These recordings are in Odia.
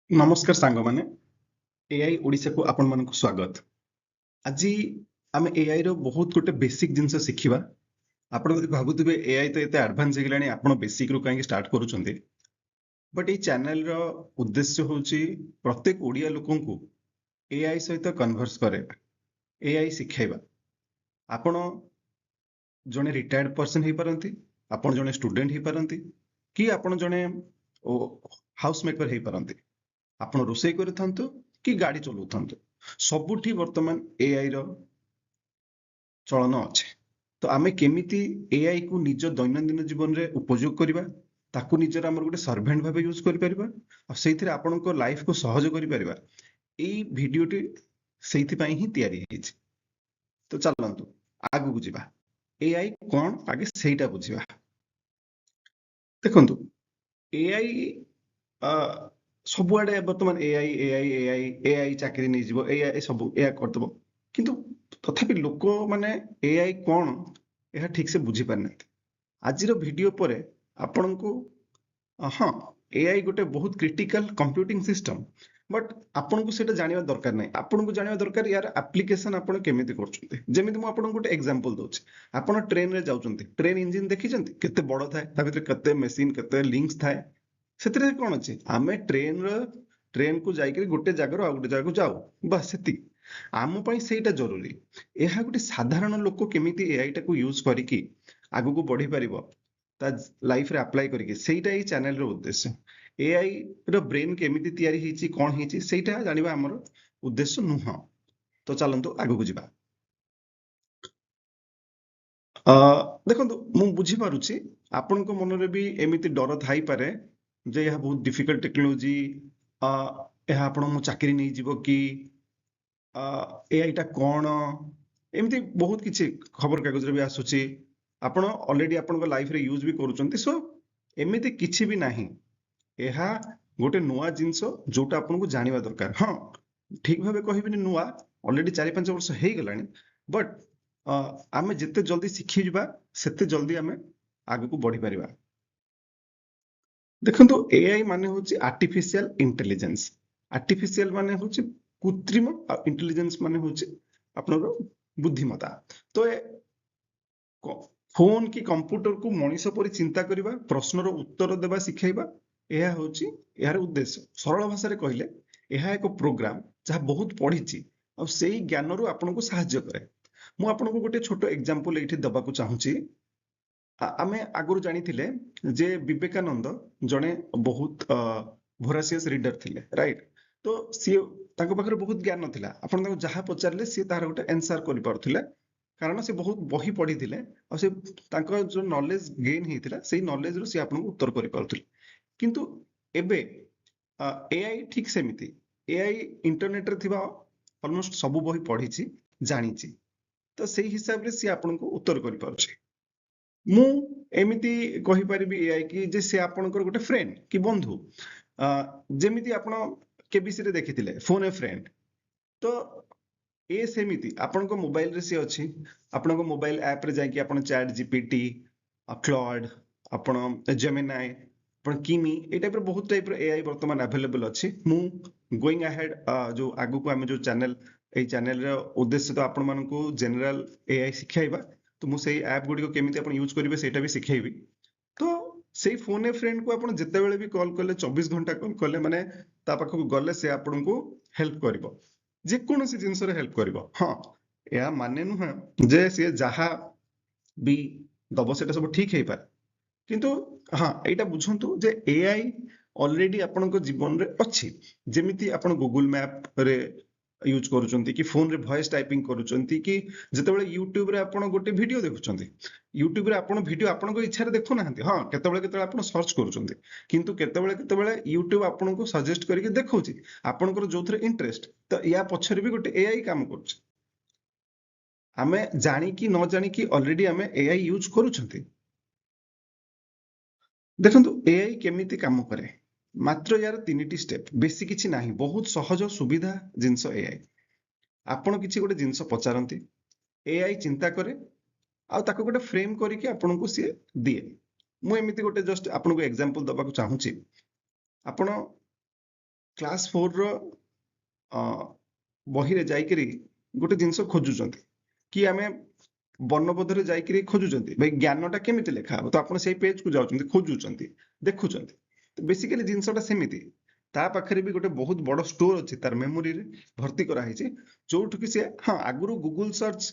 ନମସ୍କାର ସାଙ୍ଗମାନେ, ଏଆଇ ଓଡ଼ିଶାକୁ ଆପଣମାନଙ୍କୁ ସ୍ୱାଗତ। ଆଜି ଆମେ ଏଆଇ ର ବହୁତ ଗୋଟେ ବେସିକ ଜିନିଷ ଶିଖିବା। ଆପଣ ଯଦି ଭାବୁଥିବେ ଏଆଇ ତ ଏତେ ଆଡଭାନ୍ସ ହେଇଗଲାଣି, ଆପଣ ବେସିକରୁ କାହିଁକି ଷ୍ଟାର୍ଟ କରୁଛନ୍ତି, ବଟ୍ ଏଇ ଚ୍ୟାନେଲର ଉଦ୍ଦେଶ୍ୟ ହେଉଛି ପ୍ରତ୍ୟେକ ଓଡ଼ିଆ ଲୋକଙ୍କୁ ଏଆଇ ସହିତ କନଭର୍ସ କରାଇବା, ଏଆଇ ଶିଖାଇବା। ଆପଣ ଜଣେ ରିଟାୟାର୍ଡ ପର୍ସନ ହେଇପାରନ୍ତି, ଆପଣ ଜଣେ ଷ୍ଟୁଡେଣ୍ଟ ହେଇପାରନ୍ତି, କି ଆପଣ ଜଣେ ହାଉସ ମେକର ହେଇପାରନ୍ତି। ଆପଣ ରୋଷେଇ କରିଥାନ୍ତୁ କି ଗାଡ଼ି ଚଲାଉଥାନ୍ତୁ, ସବୁଠି ବର୍ତ୍ତମାନ ଏଆଇ ର ଚଳନ ଅଛି। ତ ଆମେ କେମିତି ଏଆଇ କୁ ନିଜ ଦୈନନ୍ଦିନ ଜୀବନରେ ଉପଯୋଗ କରିବା, ତାକୁ ନିଜର ଆମର ଗୋଟେ ସର୍ଭେଣ୍ଟ ଭାବେ ୟୁଜ୍ କରିପାରିବା ଆଉ ସେଇଥିରେ ଆପଣଙ୍କ ଲାଇଫକୁ ସହଜ କରିପାରିବା, ଏଇ ଭିଡିଓଟି ସେଇଥିପାଇଁ ହିଁ ତିଆରି ହେଇଛି। ତ ଚାଲନ୍ତୁ ଆଗକୁ ଯିବା, ଏଆଇ କଣ ଆଗେ ସେଇଟା ବୁଝିବା। ଦେଖନ୍ତୁ, ଏଆଇ ସବୁଆଡେ ବର୍ତ୍ତମାନ ଏଆଇ ଏଆଇ ଏଆଇ ଏଆଇ ଚାକିରି ନେଇଯିବ, ଏଆଇ ସବୁ ଏଇଆ କରିଦବ, କିନ୍ତୁ ତଥାପି ଲୋକମାନେ ଏଆଇ କଣ ଏହା ଠିକ ସେ ବୁଝିପାରିନାହାନ୍ତି। ଆଜିର ଭିଡିଓ ପରେ ଆପଣଙ୍କୁ ହଁ, ଏଆଇ ଗୋଟେ ବହୁତ କ୍ରିଟିକାଲ କମ୍ପ୍ୟୁଟିଂ ସିଷ୍ଟମ, ବଟ୍ ଆପଣଙ୍କୁ ସେଇଟା ଜାଣିବା ଦରକାର ନାହିଁ। ଆପଣଙ୍କୁ ଜାଣିବା ଦରକାର ୟାର ଆପ୍ଲିକେସନ ଆପଣ କେମିତି କରୁଛନ୍ତି। ଯେମିତି ମୁଁ ଆପଣଙ୍କୁ ଗୋଟେ ଏକ୍ସାମ୍ପଲ ଦଉଛି, ଆପଣ ଟ୍ରେନରେ ଯାଉଛନ୍ତି, ଟ୍ରେନ ଇଞ୍ଜିନ ଦେଖିଛନ୍ତି କେତେ ବଡ ଥାଏ, ତା ଭିତରେ କେତେ ମେସିନ, କେତେ ଲିଙ୍କ୍ସ ଥାଏ। ସେଥିରେ କଣ ଅଛି, ଆମେ ଟ୍ରେନକୁ ଯାଇକରି ଗୋଟେ ଜାଗାରୁ ଆଉ ଗୋଟେ ଜାଗାକୁ ଯାଉ, ବାସ୍ ସେତିକି। ଆମ ପାଇଁ ସେଇଟା ଜରୁରୀ। ଏହା ଗୋଟେ ସାଧାରଣ ଲୋକ କେମିତି ଏଆଇ ଟାକୁ ୟୁଜ କରିକି ଆଗକୁ ବଢିପାରିବ, ତା ଲାଇଫରେ ଆପ୍ଲାଏ କରିକି, ସେଇଟା ଏଇ ଚ୍ୟାନେଲର ଉଦ୍ଦେଶ୍ୟ। ଏଆଇ ର ବ୍ରେନ୍ କେମିତି ତିଆରି ହେଇଛି, କଣ ହେଇଛି, ସେଇଟା ଜାଣିବା ଆମର ଉଦ୍ଦେଶ୍ୟ ନୁହଁ। ତ ଚାଲନ୍ତୁ ଆଗକୁ ଯିବା। ଦେଖନ୍ତୁ, ମୁଁ ବୁଝିପାରୁଛି ଆପଣଙ୍କ ମନରେ ବି ଏମିତି ଡର ଥାଇପାରେ ଯେ ଏହା ବହୁତ ଡିଫିକଲ୍ଟ ଟେକ୍ନୋଲୋଜି, ଏହା ଆପଣ ମୋ ଚାକିରି ନେଇଯିବ କି, ଏଆଇଟା କଣ, ଏମିତି ବହୁତ କିଛି ଖବରକାଗଜରେ ବି ଆସୁଛି, ଆପଣ ଅଲରେଡି ଆପଣଙ୍କ ଲାଇଫରେ ୟୁଜ୍ ବି କରୁଛନ୍ତି। ସୋ ଏମିତି କିଛି ବି ନାହିଁ, ଏହା ଗୋଟେ ନୂଆ ଜିନିଷ ଯୋଉଟା ଆପଣଙ୍କୁ ଜାଣିବା ଦରକାର। ହଁ, ଠିକ ଭାବେ କହିବିନି ନୂଆ, ଅଲରେଡି 4-5 ବର୍ଷ ହେଇଗଲାଣି, ବଟ୍ ଆମେ ଯେତେ ଜଲ୍ଦି ଶିଖିଯିବା ସେତେ ଜଲ୍ଦି ଆମେ ଆଗକୁ ବଢିପାରିବା। ଦେଖନ୍ତୁ, ଏଆଇ ମାନେ ହଉଛି ଆର୍ଟିଫିସିଆଲ ଇଣ୍ଟେଲିଜେନ୍ସ। ଆର୍ଟିଫିସିଆଲ ମାନେ ହଉଛି କୃତ୍ରିମ, ଆଉ ଇଣ୍ଟେଲିଜେନ୍ସ ମାନେ ହଉଛି ଆପଣଙ୍କର ବୁଦ୍ଧିମତା। ତ ଫୋନ କି କମ୍ପ୍ୟୁଟରକୁ ମଣିଷ ପରି ଚିନ୍ତା କରିବା, ପ୍ରଶ୍ନର ଉତ୍ତର ଦେବା ଶିଖାଇବା, ଏହା ହଉଛି ଏହାର ଉଦ୍ଦେଶ୍ୟ। ସରଳ ଭାଷାରେ କହିଲେ ଏହା ଏକ ପ୍ରୋଗ୍ରାମ ଯାହା ବହୁତ ପଢିଛି ଆଉ ସେଇ ଜ୍ଞାନରୁ ଆପଣଙ୍କୁ ସାହାଯ୍ୟ କରେ। ମୁଁ ଆପଣଙ୍କୁ ଗୋଟେ ଛୋଟ ଏକ୍ଜାମ୍ପଲ ଏଇଠି ଦବାକୁ ଚାହୁଁଛି। ଆମେ ଆଗରୁ ଜାଣିଥିଲେ ଯେ ବିବେକାନନ୍ଦ ଜଣେ ବହୁତ ଭୋରାସିୟସ୍ ରିଡର ଥିଲେ, ରାଇଟ୍? ତ ସିଏ ତାଙ୍କ ପାଖରେ ବହୁତ ଜ୍ଞାନ ଥିଲା, ଆପଣ ତାଙ୍କୁ ଯାହା ପଚାରିଲେ ସିଏ ତାର ଗୋଟେ ଆନ୍ସର କରିପାରୁଥିଲେ, କାରଣ ସେ ବହୁତ ବହି ପଢିଥିଲେ ଆଉ ସେ ତାଙ୍କ ଯୋଉ ନଲେଜ ଗେନ୍ ହେଇଥିଲା ସେଇ ନଲେଜରୁ ସିଏ ଆପଣଙ୍କୁ ଉତ୍ତର କରିପାରୁଥିଲେ। କିନ୍ତୁ ଏବେ ଏଆଇ ଠିକ ସେମିତି, ଏଆଇ ଇଣ୍ଟରନେଟରେ ଥିବା ଅଲମୋଷ୍ଟ ସବୁ ବହି ପଢିଛି, ଜାଣିଛି, ତ ସେଇ ହିସାବରେ ସିଏ ଆପଣଙ୍କୁ ଉତ୍ତର କରିପାରୁଛି। ମୁଁ ଏମିତି କହିପାରିବି ଏଆଇ କି ଯେ ସେ ଆପଣଙ୍କର ଗୋଟେ ଫ୍ରେଣ୍ଡ କି ବନ୍ଧୁ, ଯେମିତି ଆପଣ କେବିସିରେ ଦେଖିଥିଲେ ଫୋନ ଏ ଫ୍ରେଣ୍ଡ, ତ ଏ ସେମିତି ଆପଣଙ୍କ ମୋବାଇଲରେ ସିଏ ଅଛି। ଆପଣଙ୍କ ମୋବାଇଲ ଆପରେ ଯାଇକି ଆପଣ ଚାଟ୍ ଜିପିଟି, କ୍ଲଡ, ଆପଣ ଜେମିନାଇ, ଆପଣ କିମି, ଏଇ ଟାଇପର ବହୁତ ଟାଇପର ଏଆଇ ବର୍ତ୍ତମାନ ଆଭେଲେବଲ ଅଛି। ମୁଁ ଗୋଇଂ ଆହେଡ, ଯୋଉ ଆଗକୁ ଆମେ ଯୋଉ ଚ୍ୟାନେଲ, ଏଇ ଚ୍ୟାନେଲର ଉଦ୍ଦେଶ୍ୟ ତ ଆପଣମାନଙ୍କୁ ଜେନେରାଲ ଏଆଇ ଶିଖାଇବା, ତ ମୁଁ ସେଇ ଆପ୍ ଗୁଡ଼ିକ କେମିତି ଆପଣ ୟୁଜ୍ କରିବେ ସେଇଟା ବି ଶିଖେଇବି। ତ ସେଇ ଫୋନ ଏ ଫ୍ରେଣ୍ଡକୁ ଆପଣ ଯେତେବେଳେ ବି କଲ୍ କଲେ, 24 ଘଣ୍ଟା କଲ୍ କଲେ, ମାନେ ତା ପାଖକୁ ଗଲେ ସେ ଆପଣଙ୍କୁ ହେଲ୍ପ କରିବ, ଯେକୌଣସି ଜିନିଷରେ ହେଲ୍ପ କରିବ। ହଁ, ଏହା ମାନେ ନୁହେଁ ଯେ ସିଏ ଯାହା ବି ଦବ ସେଇଟା ସବୁ ଠିକ ହେଇପାରେ, କିନ୍ତୁ ହଁ, ଏଇଟା ବୁଝନ୍ତୁ ଯେ ଏଆଇ ଅଲରେଡି ଆପଣଙ୍କ ଜୀବନରେ ଅଛି। ଯେମିତି ଆପଣ ଗୁଗୁଲ ମ୍ୟାପରେ ୟୁଜ୍ କରୁଛନ୍ତି କି ଫୋନରେ ଭଏସ ଟାଇପିଂ କରୁଛନ୍ତି, କି ଯେତେବେଳେ ୟୁଟ୍ୟୁବରେ ଆପଣ ଗୋଟେ ଭିଡିଓ ଦେଖୁଛନ୍ତି, ୟୁଟ୍ୟୁବରେ ଆପଣ ଭିଡିଓ ଆପଣଙ୍କ ଇଚ୍ଛାରେ ଦେଖୁନାହାନ୍ତି। ହଁ, କେତେବେଳେ କେତେବେଳେ ଆପଣ ସର୍ଚ୍ଚ କରୁଛନ୍ତି, କିନ୍ତୁ କେତେବେଳେ କେତେବେଳେ ୟୁଟ୍ୟୁବ ଆପଣଙ୍କୁ ସଜେଷ୍ଟ କରିକି ଦେଖଉଛି ଆପଣଙ୍କର ଯୋଉଥିରେ ଇଣ୍ଟରେଷ୍ଟ। ତ ୟା ପଛରେ ବି ଗୋଟେ ଏଆଇ କାମ କରୁଛି। ଆମେ ଜାଣିକି ନ ଜାଣିକି ଅଲରେଡି ଆମେ ଏଆଇ ୟୁଜ୍ କରୁଛନ୍ତି। ଦେଖନ୍ତୁ, ଏଆଇ କେମିତି କାମ କରେ, ମାତ୍ର ୟାର 3ଟି ଷ୍ଟେପ୍, ବେଶୀ କିଛି ନାହିଁ, ବହୁତ ସହଜ ସୁବିଧା ଜିନିଷ ଏଆଇ। ଆପଣ କିଛି ଗୋଟେ ଜିନିଷ ପଚାରନ୍ତି, ଏଆଇ ଚିନ୍ତା କରେ ଆଉ ତାକୁ ଗୋଟେ ଫ୍ରେମ୍ କରିକି ଆପଣଙ୍କୁ ସିଏ ଦିଏ। ମୁଁ ଏମିତି ଗୋଟେ ଜଷ୍ଟ ଆପଣଙ୍କୁ ଏକ୍ସାମ୍ପଲ ଦବାକୁ ଚାହୁଁଛି। ଆପଣ କ୍ଲାସ୍ 4ର ବହିରେ ଯାଇକରି ଗୋଟେ ଜିନିଷ ଖୋଜୁଛନ୍ତି କି ଆମେ ବର୍ଣ୍ଣବୋଧରେ ଯାଇକରି ଖୋଜୁଛନ୍ତି, ଭାଇ ଜ୍ଞାନଟା କେମିତି ଲେଖା ହବ, ତ ଆପଣ ସେଇ ପେଜକୁ ଯାଉଛନ୍ତି, ଖୋଜୁଛନ୍ତି, ଦେଖୁଛନ୍ତି। ବେସିକାଲି ଜିନିଷଟା ସେମିତି, ତା ପାଖରେ ବି ଗୋଟେ ବହୁତ ବଡ ଷ୍ଟୋର ଅଛି, ତାର ମେମୋରିରେ ଭର୍ତ୍ତି କରାହେଇଛି, ଯୋଉଠୁ କି ସେ, ହଁ, ଆଗରୁ ଗୁଗୁଲ ସର୍ଚ୍ଚ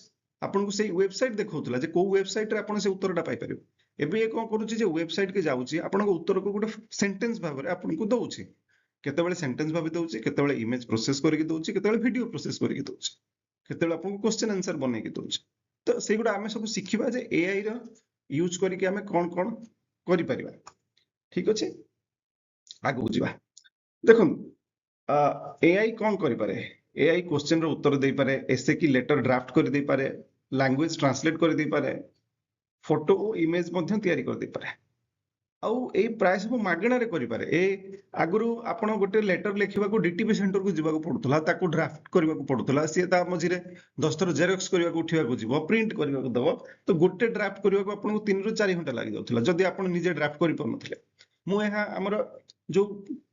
ଆପଣଙ୍କୁ ସେଇ ୱେବସାଇଟ ଦେଖାଉଥିଲା ଯେ କୋଉ ୱେବସାଇଟରେ ଆପଣ ସେ ଉତ୍ତରଟା ପାଇପାରିବେ। ଏବେ ଇଏ କଣ କରୁଛି ଯେ ୱେବସାଇଟ କି ଯାଉଛି, ଆପଣଙ୍କ ଉତ୍ତରକୁ ଗୋଟେ ସେଣ୍ଟେନ୍ସ ଭାବରେ ଆପଣଙ୍କୁ ଦଉଛି। କେତେବେଳେ ସେଣ୍ଟେନ୍ସ ଭାବେ ଦଉଛି, କେତେବେଳେ ଇମେଜ ପ୍ରୋସେସ କରିକି ଦଉଛି, କେତେବେଳେ ଭିଡିଓ ପ୍ରୋସେସ କରିକି ଦଉଛି, କେତେବେଳେ ଆପଣଙ୍କୁ କ୍ୱେଶ୍ଚନ ଆନ୍ସର ବନେଇକି ଦଉଛି। ତ ସେଇଗୁଡ଼ା ଆମେ ସବୁ ଶିଖିବା ଯେ ଏଆଇ ର ୟୁଜ କରିକି ଆମେ କଣ କଣ କରିପାରିବା। ଠିକ ଅଛି, ଆଗକୁ ଯିବା। ଦେଖନ୍ତୁ, ଏଆଇ କଣ କରିପାରେ? ଏଆଇ କ୍ୱେଶ୍ଚନ ର ଉତ୍ତର ଦେଇପାରେ, ଏସେ କି ଲେଟର ଡ୍ରାଫ୍ଟ କରିଦେଇପାରେ, ଲାଙ୍ଗୁଏଜ ଟ୍ରାନ୍ସଲେଟ କରିଦେଇପାରେ, ଫଟୋ ଓ ଇମେଜ ମଧ୍ୟ ତିଆରି କରିଦେଇପାରେ, ଆଉ ଏଇ ପ୍ରାୟ ସବୁ ମାଗଣାରେ କରିପାରେ। ଏ ଆଗରୁ ଆପଣ ଗୋଟେ ଲେଟର ଲେଖିବାକୁ ଡିଟିପି ସେଣ୍ଟରକୁ ଯିବାକୁ ପଡୁଥିଲା, ତାକୁ ଡ୍ରାଫ୍ଟ କରିବାକୁ ପଡୁଥିଲା, ସିଏ ତା ମଝିରେ 10 ଥର ଜେରକ୍ସ କରିବାକୁ ଉଠିବାକୁ ଯିବ, ପ୍ରିଣ୍ଟ କରିବାକୁ ଦବ। ତ ଗୋଟେ ଡ୍ରାଫ୍ଟ କରିବାକୁ ଆପଣଙ୍କୁ 3ରୁ 4 ଘଣ୍ଟା ଲାଗିଯାଉଥିଲା, ଯଦି ଆପଣ ନିଜେ ଡ୍ରାଫ୍ଟ କରିପାରୁନଥିଲେ। ମୁଁ ଏହା ଆମର ଯୋଉ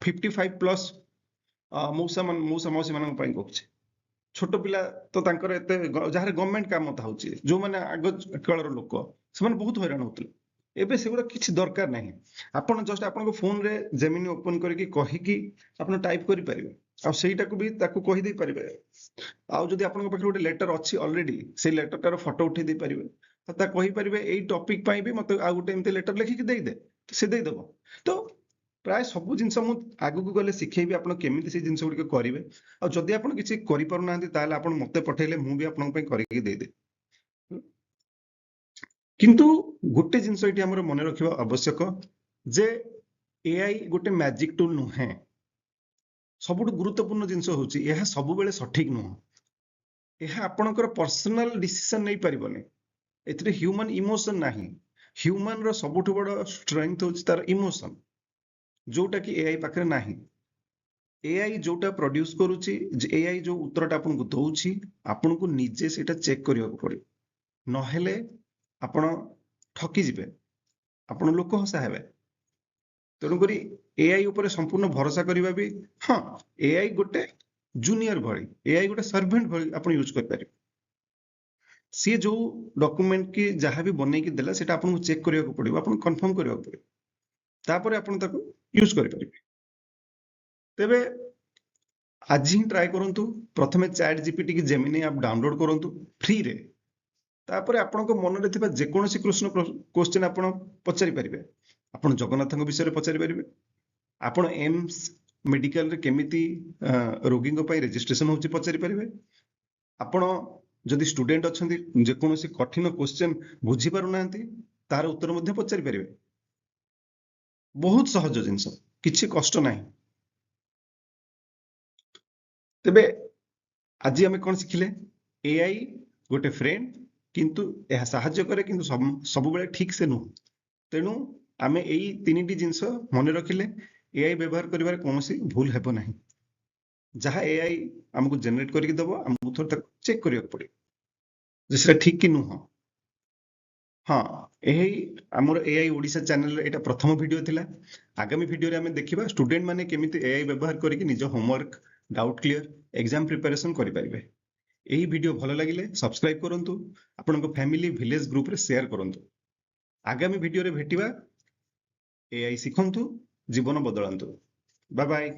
55+ ମଉସା ମଉସା ମାଉସୀ ମାନଙ୍କ ପାଇଁ କହୁଛି। ଛୋଟ ପିଲା ତ ତାଙ୍କର ଏତେ, ଯାହାର ଗଭର୍ଣ୍ଣମେଣ୍ଟ କାମ ଥାଉଛି, ଯୋଉମାନେ ଆଗ କାଳର ଲୋକ, ସେମାନେ ବହୁତ ହଇରାଣ ହଉଥିଲେ। ଏବେ ସେଗୁଡ଼ା କିଛି ଦରକାର ନାହିଁ। ଆପଣ ଜଷ୍ଟ ଆପଣଙ୍କ ଫୋନରେ ଜେମିନି ଓପନ କରିକି କହିକି ଆପଣ ଟାଇପ କରିପାରିବେ, ଆଉ ସେଇଟାକୁ ବି ତାକୁ କହିଦେଇ ପାରିବେ। ଆଉ ଯଦି ଆପଣଙ୍କ ପାଖରେ ଗୋଟେ ଲେଟର ଅଛି ଅଲରେଡି, ସେଇ ଲେଟରଟାର ଫଟୋ ଉଠେଇ ଦେଇପାରିବେ, ଆଉ ତା କହିପାରିବେ, ଏଇ ଟପିକ ପାଇଁ ବି ମତେ ଆଉ ଗୋଟେ ଏମିତି ଲେଟର ଲେଖିକି ଦେଇଦେ, ସେ ଦେଇଦବ। ତ ପ୍ରାୟ ସବୁ ଜିନିଷ ମୁଁ ଆଗକୁ ଗଲେ ଶିଖେଇବି ଆପଣ କେମିତି ସେଇ ଜିନିଷ ଗୁଡ଼ିକ କରିବେ। ଆଉ ଯଦି ଆପଣ କିଛି କରିପାରୁନାହାନ୍ତି, ତାହେଲେ ଆପଣ ମତେ ପଠେଇଲେ ମୁଁ ବି ଆପଣଙ୍କ ପାଇଁ କରିକି ଦେଇଦେବି। କିନ୍ତୁ ଗୋଟେ ଜିନିଷ ଏଇଠି ଆମର ମନେ ରଖିବା ଆବଶ୍ୟକ ଯେ ଏଆଇ ଗୋଟେ ମ୍ୟାଜିକ ଟୁଲ ନୁହେଁ। ସବୁଠୁ ଗୁରୁତ୍ୱପୂର୍ଣ୍ଣ ଜିନିଷ ହଉଛି, ଏହା ସବୁବେଳେ ସଠିକ ନୁହଁ। ଏହା ଆପଣଙ୍କର ପର୍ସନାଲ ଡିସିସନ ନେଇପାରିବନି। ଏଥିରେ ହ୍ୟୁମାନ ଇମୋସନ ନାହିଁ। ହ୍ୟୁମାନ ର ସବୁଠୁ ବଡ ଷ୍ଟ୍ରେংଥ ହଉଛି ତାର ଇମୋସନ, ଯୋଉଟା କି ଏଆଇ ପାଖରେ ନାହିଁ। ଏଆଇ ଯୋଉଟା ପ୍ରଡ୍ୟୁସ କରୁଛି, ଏଆଇ ଯୋଉ ଉତ୍ତରଟା ଆପଣଙ୍କୁ ଦଉଛି, ଆପଣଙ୍କୁ ନିଜେ ସେଇଟା ଚେକ୍ କରିବାକୁ ପଡିବ। ନହେଲେ ଆପଣ ଠକିଯିବେ, ଆପଣ ଲୋକ ହସା ହେବେ। ତେଣୁକରି ଏଆଇ ଉପରେ ସମ୍ପୂର୍ଣ୍ଣ ଭରସା କରିବା ବି, ହଁ, ଏଆଇ ଗୋଟେ ଜୁନିୟର ଭଳି, ଏଆଇ ଗୋଟେ ସର୍ଭେଣ୍ଟ ଭଳି ଆପଣ ୟୁଜ କରିପାରିବେ। ସିଏ ଯୋଉ ଡକୁମେଣ୍ଟ କି ଯାହା ବି ବନେଇକି ଦେଲା, ସେଇଟା ଆପଣଙ୍କୁ ଚେକ୍ କରିବାକୁ ପଡିବ, ଆପଣଙ୍କୁ କନଫର୍ମ କରିବାକୁ ପଡିବ, ତାପରେ ଆପଣ ତାକୁ ୟୁଜ କରିପାରିବେ। ତେବେ ଆଜି ହିଁ ଟ୍ରାଏ କରନ୍ତୁ। ପ୍ରଥମେ ଚାଟ୍ ଜିପିଟି କି ଜେମିନି ଆପ୍ ଡାଉନଲୋଡ କରନ୍ତୁ ଫ୍ରିରେ। ତାପରେ ଆପଣଙ୍କ ମନରେ ଥିବା ଯେକୌଣସି କୃଷ୍ଣ କ୍ୱେଶ୍ଚନ ଆପଣ ପଚାରି ପାରିବେ। ଆପଣ ଜଗନ୍ନାଥଙ୍କ ବିଷୟରେ ପଚାରି ପାରିବେ, ଆପଣ ଏମ୍ସ ମେଡିକାଲରେ କେମିତି ରୋଗୀଙ୍କ ପାଇଁ ରେଜିଷ୍ଟ୍ରେସନ ହଉଛି ପଚାରି ପାରିବେ। ଆପଣ ଯଦି ଷ୍ଟୁଡେଣ୍ଟ ଅଛନ୍ତି, ଯେକୌଣସି କଠିନ କ୍ୱେଶ୍ଚନ ବୁଝିପାରୁନାହାନ୍ତି, ତାର ଉତ୍ତର ମଧ୍ୟ ପଚାରି ପାରିବେ। ବହୁତ ସହଜ ଜିନିଷ, କିଛି କଷ୍ଟ ନାହିଁ। ତେବେ ଆଜି ଆମେ କଣ ଶିଖିଲେ? ଏଆଇ ଗୋଟେ ଫ୍ରେଣ୍ଡ, କିନ୍ତୁ ଏହା ସାହାଯ୍ୟ କରେ, କିନ୍ତୁ ସବୁବେଳେ ଠିକ ସେ ନୁହଁ। ତେଣୁ ଆମେ ଏଇ ତିନିଟି ଜିନିଷ ମନେ ରଖିଲେ ଏଆଇ ବ୍ୟବହାର କରିବାରେ କୌଣସି ଭୁଲ ହେବ ନାହିଁ। ଯାହା ଏଆଇ ଆମକୁ ଜେନେରେଟ କରିକି ଦବ, ଆମକୁ ଥରେ ତାକୁ ଚେକ୍ କରିବାକୁ ପଡିବ ଯେ ସେଟା ଠିକ କି ନୁହଁ। ହଁ, ଏହି ଆମର ଏଆଇ ଓଡ଼ିଶା ଚ୍ୟାନେଲରେ ଏଇଟା ପ୍ରଥମ ଭିଡିଓ ଥିଲା। ଆଗାମୀ ଭିଡିଓରେ ଆମେ ଦେଖିବା ଷ୍ଟୁଡେଣ୍ଟ ମାନେ କେମିତି ଏଆଇ ବ୍ୟବହାର କରିକି ନିଜ homework, doubt clear, exam preparation କରିପାରିବେ। ଏହି ଭିଡିଓ ଭଲ ଲାଗିଲେ ସବସ୍କ୍ରାଇବ କରନ୍ତୁ, ଆପଣଙ୍କ ଫ୍ୟାମିଲି, ଭିଲେଜ ଗ୍ରୁପରେ ସେୟାର କରନ୍ତୁ। ଆଗାମୀ ଭିଡିଓରେ ଭେଟିବା। ଏଆଇ ଶିଖନ୍ତୁ, ଜୀବନ ବଦଳାନ୍ତୁ। Bye bye.